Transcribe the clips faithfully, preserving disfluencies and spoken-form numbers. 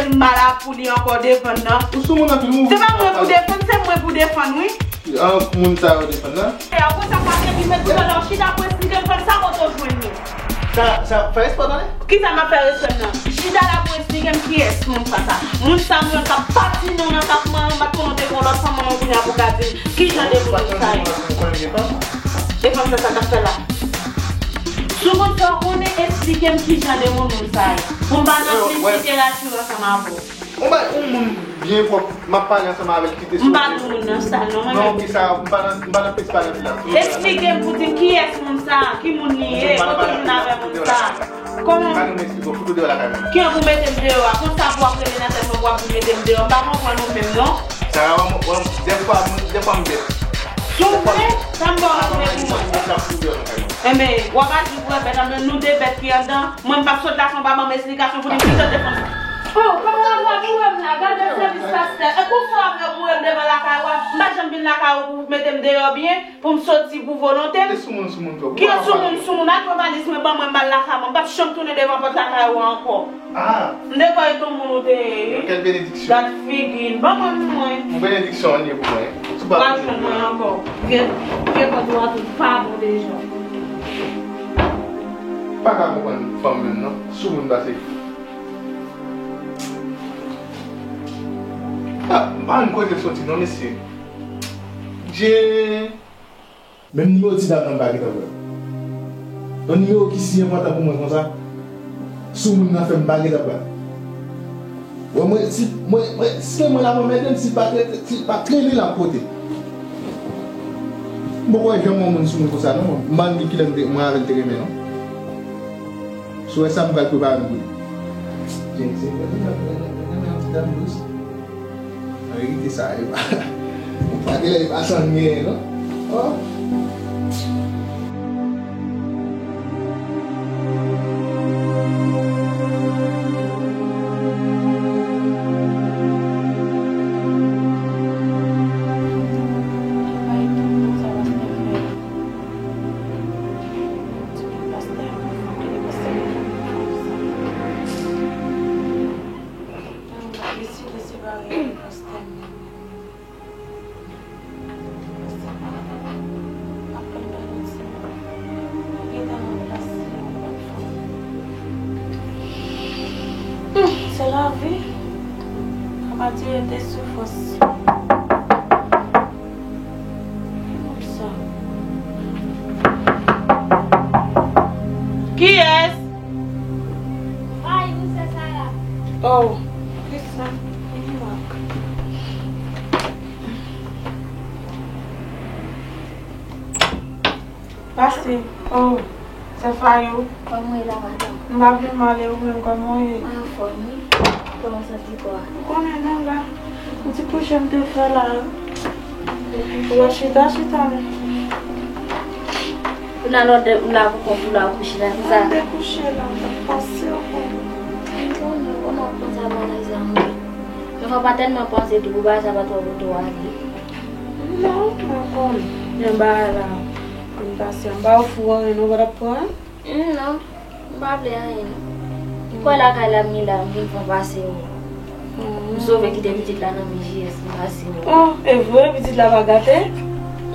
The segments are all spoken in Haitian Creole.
Mal a pou li ankò defann nan. Ou sou moun anpil, ou. Se pa mwen pou defann, se mwen pou defann, wi. An, moun sa yo defann nan. E, apre sa, pa gen li, men tout alè, chita pou esplike m, fè m sa kote w jwenn li. Sa, sa, fè respè w tande. Kisa m ap fè respè m nan? Chita la pou esplike m kiyès moun sa sa. Moun sa mwen k ap patinen w nan kafman an, m ap konnen w te gen yon lòt fanm, mwen kounye a pou ka di m kijan de moun moun sa ye. Ou konnen gen fanm? E fanm sa sa k ap fè la. Sou moun sa w konnen, esplike m kijan de moun moun sa ye. Pou m pa nan plis literati ansanm avè w. Ou bay yon moun byen pwòp, m ap pale ansanm avè l ki te sou. M pa di moun nan sal non, mwen menm. Non, ki sa, m pa nan, m pa nan festival nan vila. Esplike m pou di m kiyès moun sa, ki moun li ye, kote w vin avè moun sa. Kòman? Pa nou esplike w, fout ou deyò lakay mwen. Ki an pou mete m deyò a? Konsa pou w ap rele nan tèt mwen pou w ap di mete m deyò. M pa konprann ou menm non. Sa, wè, wè, dèfwa, dèfwa m bèt. Sou mwen, sa m ba w antre pou mwen. Enben, w ap aji pou w bèt, anben nou de bèt ki anndan. Mwen, m p ap sot la san w pa ban m esplikasyon pou di m kijan defann. Oh, kòman w ap boure m la? Gade sèvis pastè. E konsa w ap boure m devan lakay ou a? M pa janm vin lakay ou pou w mete m deyò byen, pou m soti pou volonte m. E sou moun, sou moun tou. Ki yon sou moun, sou moun? Al pran valiz mwen, ban mwen, m al lakay mwen. M p ap janm tounen devan pòt lakay ou a ankò. Ah. M te kwè e t on moun ou te ye, wi. Quelle bénédiction. Gad figi l. Ban mwen pou mwen. Yon benediksyon an ye pou mwen. Sou pa jwenn mwen ankò. Vye, vye kòd ou a tou pa bon deja. Pa ka konprann fanm menm non. Sou moun pase. Ah, m pa konn kote l soti non, mesye. Je. Menm nimewo ti dam nan m pa gentan wè. Yon nimewo ki si enpòtan pou mwen konsa, sou moun nan fè m pa gentan pran. Wè mwen, si mwen, mwen, si mwen la mwen mèt menm, si pa trete, si pa trennen l ap pote. M poko janm wè moun sou moun konsa non, mwen. M pa konn ki kilè m te, mwen avè l te renmen non. Si w wè sa m pral prepare m pou li. Jen, se mwen, mwen, mwen, mwen, mwen, mwen, yon ti dam dous. An verite sa, e pa, pa genlè e pa sa m genyen non. Oh. Deside separe avèk pastè m. Pastè m ap pran bagay sa. Li gentan ranplase yon lòt fanm. Hmm, se lavi. Sa pa dire de soufrans. Kiyès? Ay, ou se Sara. Oh, kisa? Vini wak. Pase. Oh, se Fayou. Kòman w ye la, madanm? M pa pi mal, e ou menm, kòman w ye? Mwen anfòm, wi. Kòman w santi kò a? Ou konnen non la. Yon ti kouche m te fè la. Ou wè chita, chita men. Ou nan lòt ou la pou kont ou la, ou kouche la, se sa? Mwen te kouche la, m t ap panse w. Mwen konnen, kòman w panse a bagay sa, mwen? Men fò w pa tèlman panse tou pou bagay sa pa twò pote w ale. Non, mwen konnen. Men bagay la, vin pase a. M pa ofri w anyen non, ou pa t ap pran anyen? Hmm, non, m pa vle anyen non. Kwè lakay la m ye la, m vin fè w pase w. Hmm. M sove kite pitit la nan men J S, m pase w. Oh, e vre, pitit la pa gate?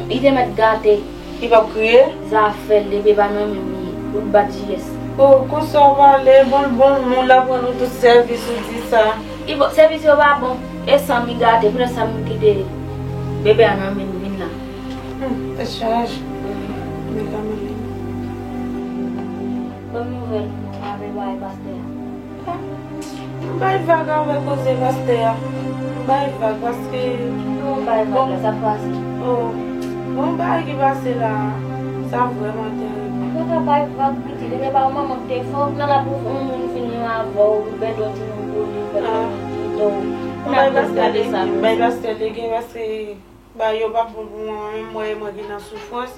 Li te mèt gate. Li p ap kriye? Zafè l, depi e pa nan men m li ye, pou l bat J S. Oh, konsa w pale, bon, l bon moun, l ap rann ou tout sèvis, ou di sa. Li bon, sèvis yo pa bon, e san m li gate, poutèt sa m kite bebe a nan men l vin la. Hmm, tèt chaje. Men kanmenm. Ban m nouvèl, mwen, avè bagay pastè a. M bay vag avè koze pastè a. M bay vag paske. Kòman w bay vag la, sa k pase? Oh, bon, bagay ki pase la, sa vrèman terib. Ou pa ka bay vag pitit, e pa ou manman k te fè w, nan la pou yon moun vini avè w, ou pèdi yon timoun pou li, ou pèdi yon moun ki kite w. M bay pastè lege, m bay pastè lege paske. Bagay yo p ap bon pou mwen, mwen menm, mwen, mwen ki nan soufrans,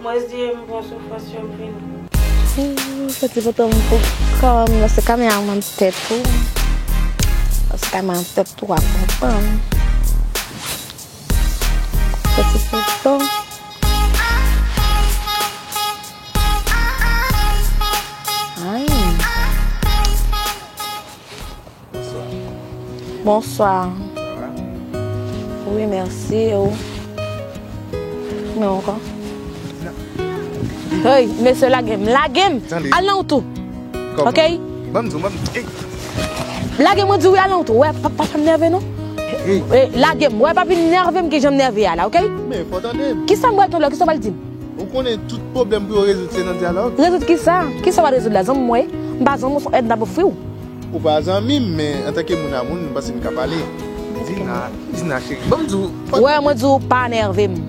m reziye m pran soufrans yo, m fini. Ooh, fè ti foto m pou kò m, se kamera m tèt ou. Se kamera m tèt ou a konprann. Fè ti foto. Ay. Bonswa. Bonsoir. Wi, mèsi. E ou? Kouman ankò? Hey, mesye, lage m, lage m! Al nan wout ou. Ok? Ban m di w, ban m di w. Lage m, mwen di w, al nan wout ou. Wè, pa, pa fè m nève, non. Lage m. Wè, pa vin nève m, ki jan m nève a la, ok? Men, fò tande m. Kisa m pral tande la? Kisa w pral di m? Ou konnen tout pwoblèm pou yo rezoud, se nan dyalòg. Rezoud kisa? Kisa w pral rezoud la? Zanmi m, wè. M pa zanmi w, se yon èd m t ap ofri w. Ou pa zanmi m, men antanke moun a moun, m panse n ka pale. Dina, Dina cheri, ban m di w. Wè, mwen di w pa nève m.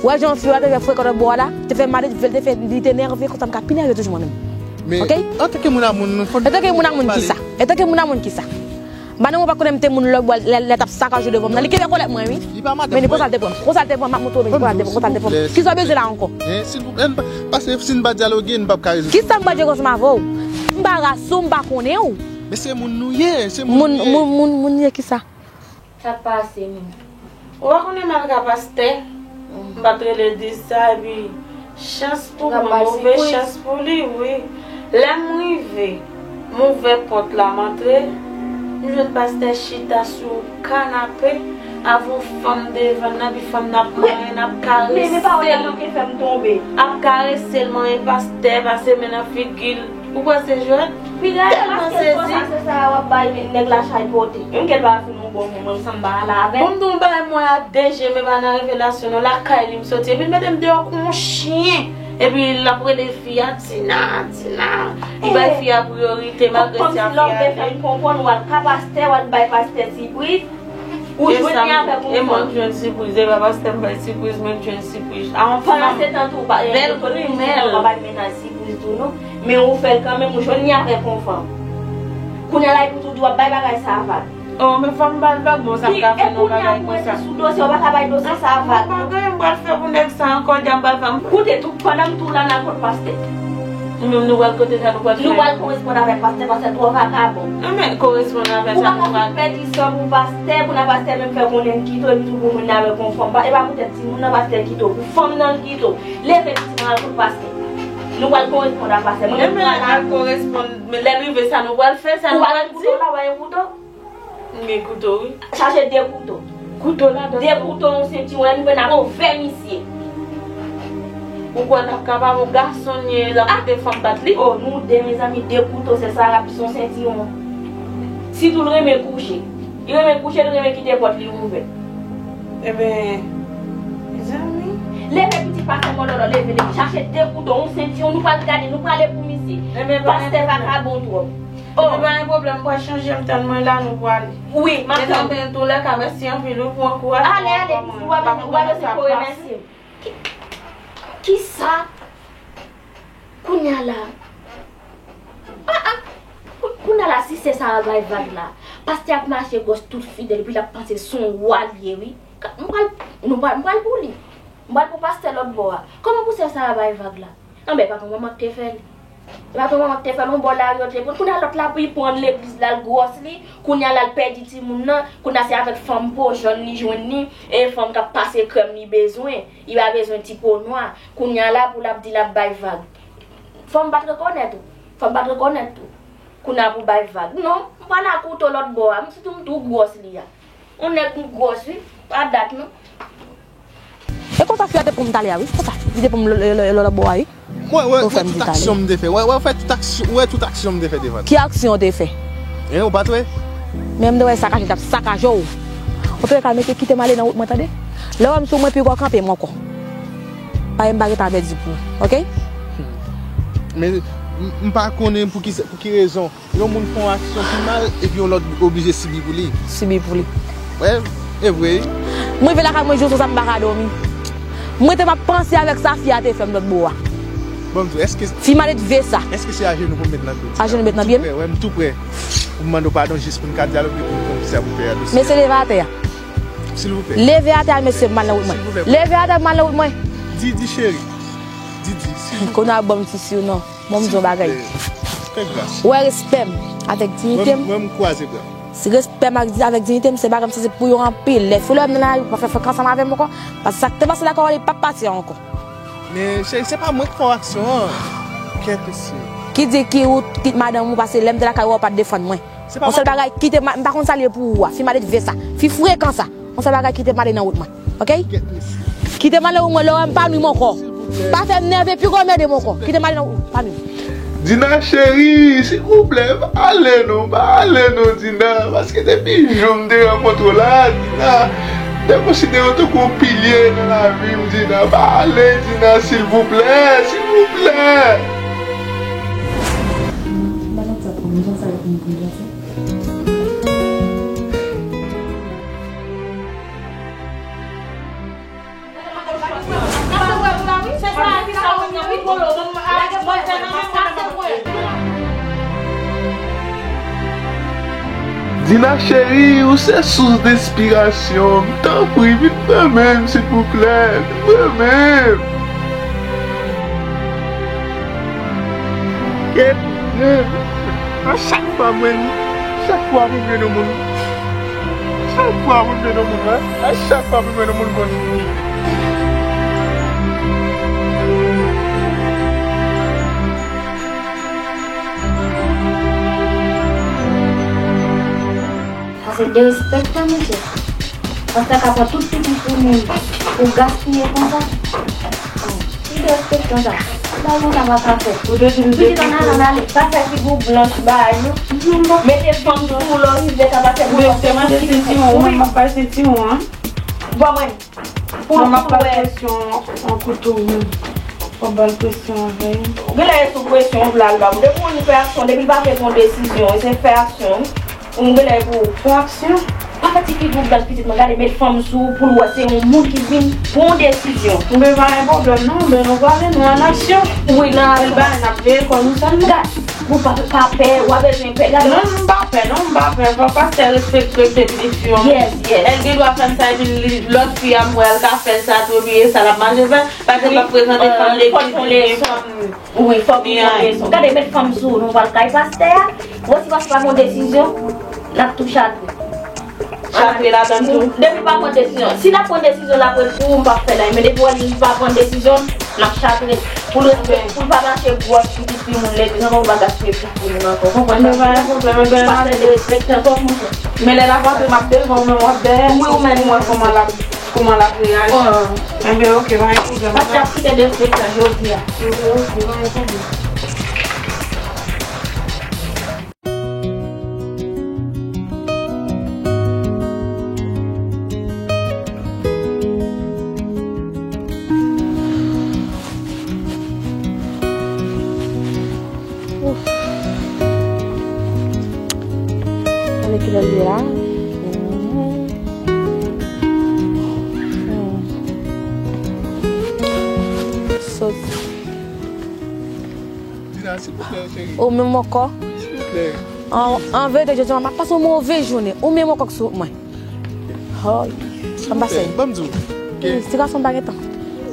Wè, jan fi a te fè frekan lòt bò a la, te fè m ale, te fè, li te nève, konsa m ka pi nève toujou mwen menm. Men, ok? Antanke moun a moun, nou fò n pale. Antanke moun a moun kisa? Antanke moun a moun kisa? Madanm ou pa konnen m te moun lòt bò, lè, lè t ap sakaje devan m nan. Li kenbe kòlèt mwen, wi. Li pa madanm mwen. Men li konsa l te pran m. Konsa l te pran m, m ap montre w, men li konsa l te pran, konsa l te pran m. Kisa w bezwen la ankò? Silvouplè, silvouplè, paske si n pa dyaloge, n p ap ka rezoud. Kisa m pa djego ansanm avè w? M pa ras ou, m pa konnen w. Men se moun nou ye, se moun nou ye. Moun, moun, moun ye kisa? Sa k pase menm? Ou pa konnen m al ka pastè? M pa t rele di sa, epi chans pou mwen, move chans pou li, wi. Lè m rive, m ouvè pòt la, m antre, m jwenn pastè chita sou kanape avè yon fanm devan l, epi fanm nan ap manyen l, ap karese l. Ap karese l, manyen pastè, pase men nan figi l. Ou kwè se jwèt? Tèlman sezi. Sa w ap bay nèg la chay pote. Menm ke l pa fin yon bon moun, mwen, m sanm pa ale avè l. Bon, m di w yon bagay, mwen a de je, men pa nan revelasyon, non, lakay li m soti. Epi l mete m deyò kou yon chen. Epi l ap rele fi a, Dina, Dina. Li bay fi a priyorite, malgre se a fi a te. Kòmsi lè w te fè m konprann, w al ka pastè, w al bay pastè sipriz. Ou jwenn li avèk yon fanm. E mwen k jwenn sipriz, e pa pastè m bay sipriz, mwen k jwenn sipriz. A yon fanm. Pandan se tan tou, bèl grimèl. Ou pa bay mennaj sipriz tou, non. Men ou fè l kanmenm, ou jwenn li avèk yon fanm. Kounye a la, epi w tou di w ap bay bagay sa a vag. Oh, men fò m ba l vag, bon, sa m ka fè nan bagay konsa. Sou dosye, ou pa ka bay dosye sa a vag. Mwen pa gen anyen m pral fè pou nèg sa ankò, dja m pral fè m. Koute, tou, pandan m tou la, n al kot pastè. Nou menm, nou pral kote sa, nou pral fè. Nou pral koresponn avèk pastè, pastè twò vakabon. Non, men koresponn avèk sa, nou pral. Ou pa ka fin pèdi san pou pastè, pou nan pastè menm fè konnen l kite w, epi tou pou moun nan avèk yon fanm. E pa poutèt timoun nan pastè kite w, pou fanm nan l kite w. Leve pitit mwen al kot pastè. Nou pral koresponn ak pastè. Mwen menm, mwen al koresponn, men lè l rive, sa nou pral fè, sa nou pral di. Ou pa gen kouto la, ou pa gen kouto? M gen kouto, wi. Chache de kouto. Kouto ladan. De kouto, yon sentiwon, lè nou fè n ap ouvè misye. Ou kwè n ap kapab, yon gason l ye, l ap kite fanm bat li? Oh, nou de, mezanmi, de kouto, sèl sa rapid, se yon sentiwon. Sitou l renmen kouche. Li renmen kouche, li renmen kite pòt li ouvè. Ebyen, mezanmi. Leve pitit pastè Mòlòlò, leve, leve. Chache de kouto, yon sentiwon, nou pral gade, nou prale pou misye. Pastè vakabon twòp. Oh. Ebyen, pa gen pwoblèm, m pral chanje m, tann mwen la, nou prale. Wi, m ap tann. Mezanmi, antoulèka, mèsi anpil, wi, pou ankourajman w ban mwen. Ale, ale, pitit, w ap, w ap kore mèsi. Ki, kisa? Kounye a la. Ah, ah. Kou-, kounye a la, si sè sa a bay vag la, pastè ap mache gwòs tout fidèl, epi l ap panse se yon wa l ye, wi. Ka-, m pral, nou pral, m pral pou li. M pral pou pastè lòt bò a. Kòman pou sè sa a bay vag la? Anben, pa gen manman k te fè li. E pa gen manman k te fè l, yon bò lari yo te pran. Kounye a lòt la, pou li pran legliz la, l gwòs li. Kounye a la, l pèdi timoun nan. Kounye a, se avèk fanm po jòn li jwenn li. E fanm k ap pase krèm li bezwen. Li pa bezwen ti po nwa. Kounye a la, pou l ap di l ap bay vag. Fanm pa t rekonèt ou. Fanm pa t rekonèt ou. Kounye a pou bay vag. Non, m pral ak kouto lòt bò a. M sitou m tou gwòs li a. Yon nèg m gwòs, wi. Pa dat, non. E konsa fi a te pou m talè a, wi. Konsa, li te pou m lòt bò a, wi. Mwen, wè, wè tout aksyon m te fè. Wè, wè, fè tout aksyon, wè tout aksyon m te fè devan. Ki aksyon w te fè? E, ou pa t wè? Men m te wè sakaje, t ap sakaje w. Antoulèka, mesye, kite m ale nan wout mwen, tande? Lè w wè m sou mwen, piga w kanpe m ankò. Paske m pa gen tan a pèdi pou ou, ok? Men, m, m pa konnen pou ki, pou ki rezon. Yon moun fè yon aksyon pi mal, epi yon lòt oblije sibi pou li. Sibi pou li. Wè, e vre, wi. Mwen rive lakay mwen, jou sou sa, m pa ka dòmi. Mwen te m ap panse avèk sa fi a te fè m lòt bò a. Bon, m di w, èske... Fi maledve sa. Èske se ajenou pou m met nan pye w? Ajenou met nan pye m? Tou prè, wè, m tou prè. Pou m mande w padon, jis pou n ka dyaloge, pou n konn kisa pou fè a dosye a. Mesye, leve atè a. Silvouplè. Leve atè a, mesye, m al nan wout mwen. Silvouplè. Leve atè, m al nan wout mwen. Didi, cheri. Didi, silvouplè. Kounye a, ban m ti si w non. Bon, m di yon bagay. Silvouplè, fè gras. Ou wè respè m avèk diyite m? Mwen, mwen, m kwaze bra. Si respè m ak, avèk diyite m, se bagay m santi pou yo anpil. Lè fi w lè m nan lari, pa fè fèk ansanm avè m ankò. Paske sa k te pase lakay w, li p ap pase ankò. Men, cheri, se pa mwen k fè w aksyon an. Kèt mesye. Ki di ki ou kit madanm ou, paske lè m te lakay ou, ou pa t defann mwen. Yon sèl bagay, kite m, m pa konn sa l ye pou ou a. Fi maledve sa. Fi frekan sa. Yon sèl bagay, kite m ale nan wout mwen. Oke? Kite m ale wout mwen, lè w wè m pa nwi m ankò. Pa fè m nève, piko anmède m ankò. Kite m ale nan wout mwen, pa nwi m. Dina cheri, silvouplè, pa ale non, pa ale non, Dina. Paske depi jou m te rankontre w la, Dina, m te konsidere w tankou yon pilye nan lavi m, Dina. Pa ale, Dina, silvouplè, silvouplè. Dina cheri, ou se sous de enspirasyon m. Tanpri, vin pran men m, silvouplè. Vin pran men m. Kèt, men, a chak fwa mwen, chak fwa mwen jwenn yon moun, chak fwa mwen jwenn yon moun, a chak fwa mwen jwenn yon moun konn. Sa se derespektan, mesye. Pastè ka pran tout pitit pou moun, pou gaspiye konsa. Ki derespektan sa? Bagay konsa pa ka fèt. Ou te di m pitit an al, an ale. Pa fè figi w blanch, bay nou. Mete fanm sou ou, lè w rive, ka pa fè. Ou te mande sentiwon, mwen m ap bay sentiwon an. Bon, mwen. Pou, mwen m ap bay presyon an kouto, wi. Fò m ba l presyon avè l. Ou genlè sou presyon, ou vle al ba m. Depi moun fè aksyon, depi l pa vle pran desizyon, e se fè aksyon. Ou genlè pou ou. Fè aksyon. Pa fè ti figi w blanch, pitit mwen. Gade, met fanm sou ou pou l wè se yon moun ki vin pran yon desizyon. Oubyen pa gen pwoblèm, non. Oubyen nou prale, nou an aksyon. Wi, nan aksyon. L ba n ap veye kò nou sèlman. Gade. Ou pa, pa pè, ou pa bezwen pè. Gade. Non, m pa pè, non, m pa pè. Fò pastè respekte, respekte pitit fi an. Yes, yes. Èl gen dwa fè m sa, epi li, lòt fi a, m wè, èl ka fè l sa tou, epi e sa l ap mache fè. Pa egzanp, l ap prezante fanm legliz li, gen fanm. Wi, fòk li pran leson. Gade, met fanm sou ou, nou pral kay pastè a. Bon, si pastè pa pran desizyon, n ap tou chatre. Chatre ladann tou. Depi pa pran desizyon. Si n ap pran desizyon, l ap ret pou ou, m p ap fè l anyen. Men depi w wè li pa pran desizyon, n ap chatre. Pou l respè, pou l pa mache gwòs, pitit fi moun, legliz ankò, pou l pa gaspiye pitit fi moun ankò. Konprann sa? Men pa gen pwoblèm, ebyen, n ale. Pastè derespektan twòp, monchè. Men lè l ap antre, m ap devan w, men w ap dèyè m. Wi, ou menm. Pou mwen, kòman l ap, kòman l ap reyaji. Enben, oke, pa gen pwoblèm. Pastè ap kite derespektan jodi a. Enben, oke, pa gen pwoblèm. Ouf. Gade kilè l ye la. Mhm. Hmm. Sot. Dina, silvouplè, cheri. Ou menm ankò? Silvouplè. An, an verite, Jezi, m ap pase yon move jounen. Ou menm ankò k sou wout mwen. Hoy. Sa m pase? Silvouplè, ban m di w. Wi, ti gason m pa gen tan.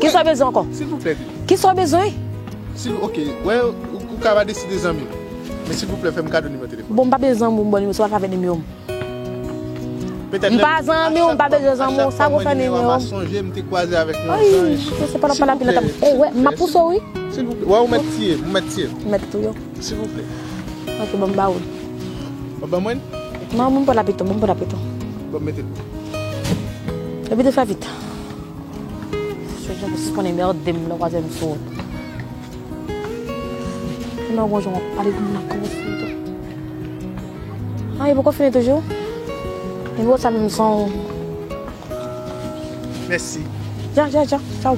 Kisa w bezwen ankò? Silvouplè. Kisa w bezwen? Si, oke, wè, ou, ou ka pa deside zanmi w. Men silvouplè, fè m kado nimewo telefòn. Bon, m pa bezwen zanmi w, m ba w nimewo, se pa avèk nimewo m. M pa zanmi w, m pa bezwen zanmi w, sa w fè nimewo m. Chak fwa m wè nimewo a, m sonje m te kwaze avèt yon zanj. Ay, se pa nan pale anpil nan tanm. Silvouplè. O, wè, m ap pouse w, wi. Silvouplè. Wè, ou mèt tiye, ou mèt tiye. M mèt touye w. Silvouplè. Oke, bon, m ba ou l. Ou ban mwen? Non, bon, m pran l ap pito, bon, m pran l ap pito. Bon, mete l. Epi te fè vit. Jodi a, sispann anmède m lè w kwaze m sou wout. Ou nan gon jan w ap pale pou moun nan kòmanse tou. A, e poko fini toujou? Nimewo sa menm san w. Mèsi. Dja, dja, dja. Tchaw.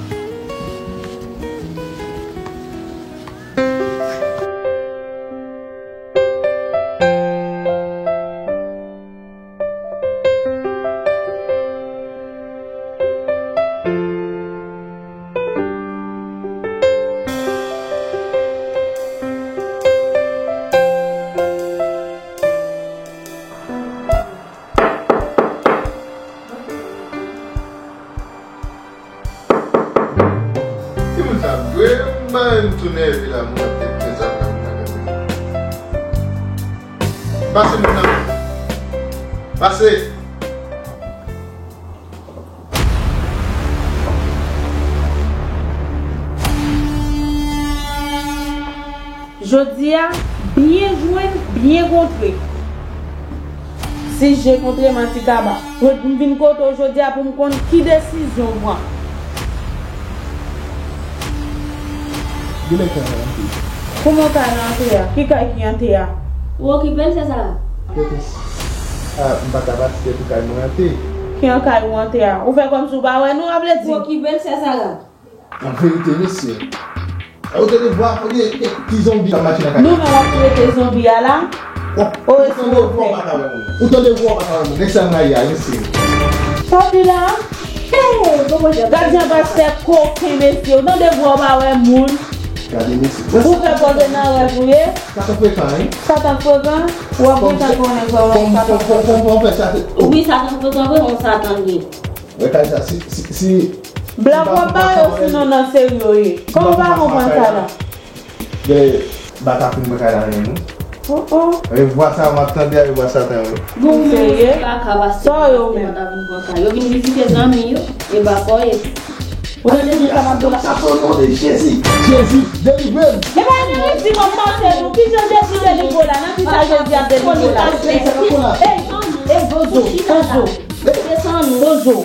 Timoun sa ap jwe, m pa menm tou nève la, moun ap te pran zam nan, moun ap te pase moun nan. Pase. Jodi a, byen jwenn, byen kontre. Si je kontre m a ti kaba. M vin kote w jodi a pou m konn ki desizyon w pran. Gade kay la, anpil. Kòman kay la antre a? Ki kay ki antre a? Ou okipe l, se sa? Kèt. Ah, m pa t ap asiste pou kay mwen antre. Ki an kay ou antre a? Ou fè kòmsi w pa wè nou, a vle di. Ou okipe l, se sa la? An verite, mesye. Ou tande vwa, kote ki zonbi k ap mache nan kay la? Nou menm w ap rete zonbi a la? Ou tande vwa, w pa ka wè moun. Ou tande vwa, w pa ka wè moun. Nèg sa m rayi a, mesye. Papi la? Hey, bon, bon, bon. Gad jan pastè koken, mesye. Ou tande vwa, w pa wè moun. Gade, mesye. Ou fè poze nan rèv ou ye? Satan frekan, wi. Satan frekan? W ap gentan konnen kòman Satan frekan. Wi, Satan frekan, vre, yon Satan li ye. Wè kay sa, si, si, si. Blag w ap ba yo, sinon nan seri yo ye. Kòman w pa konprann sa la? Gen baka pou mwen kay la renmen nou. Oh, oh. E vwa sa m ap tande a, e vwa Satan yo. Bon, serye? Sa yo menm. Yo vin vizite zanmi yo, e bako ye. Ou tande moun sa m ap di w la? Sa o non de Jezi. Jezi, delivre m. E pa delivre m, m ap pase nou. Kijan Jezi delivre w la? Nan kisa Jezi ap delivre w la? Ey, ey, bozo, bozo. Bozo.